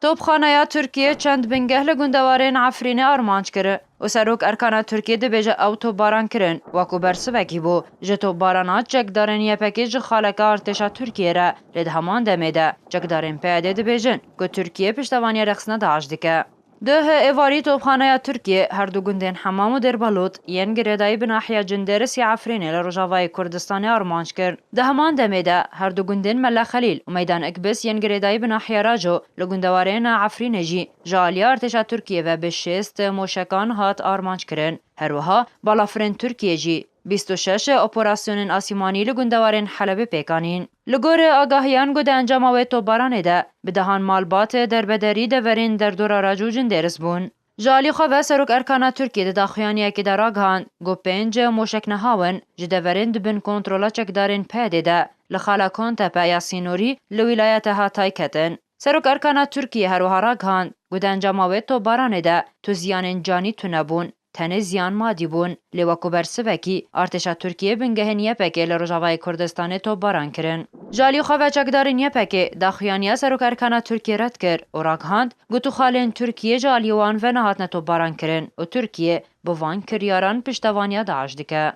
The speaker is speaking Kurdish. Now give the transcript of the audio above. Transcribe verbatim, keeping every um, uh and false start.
Topxaneya Tirkiyê çend bingeh li gundewarên Efrînê armanc kir û Serok Erkana Tirkiyê dibêje ew topbaran kirin, wekû bersivekî bû. Ji topbarana çekdarên Y P G ji xaleka artêşa Tirkiyê re, lê di heman demê de çekdarên P Y D dibêjin ku Tirkiye piştevaniya rêxistina DAIŞ dike. Duh êvarî topxaneya Tirkiyê her du gundên Hemam û Dêrbalot yên girêdayî bi nahiya Cinderis ya Efrînê li rojavayê Kurdistanê armanc kir. Di heman demê de her du gundên Mela Xelîl û Meydan Ikbis yên girêdayî bi nahiya Raco li gundewarên Efrînê jî ji alî artêşa Tirkiyê ve bi şêst moşekan hat armanc kirin. Her wiha balafirên Tirkiyê jî bîst û şeş operasyonên asîmanî li gundewarên Helebê pêk anîn. Li gorî agahiyan ku di encama wê topbaranê de bi dehan malbat derbederî deverên derdora Rac û Cinderis bûn. Ji alî xwe ve Serok Erkana Tirkiyê di daxuyaniyekê de ragihand ku pênc moşekniha win ji deverên di bin kontrola çekdarên P Y D'ê de li xala Kontepe ya sînorî li wîlayeta Hatay ketin. Serok Erkana Tirkiyê her wiha ragihand ku di encama wê topbaranê de tu ziyanên canî tune bûn, tenê ziyan madî bûn. Lê wekû bersivekî, artêşa Tirkiyê bingehên Y P G li Rojavayê Kurdistanê topbaran kirin. Ji alî xwe ve çekdarên Y P G daxuyaniya Serok Erkana Tirkiyê red kir û ragihand ku tu xalên Tirkiyê ji alî wan ve nehatine topbaran kirin û Tirkiye bi van kiryaran piştevaniya DAIŞ dike.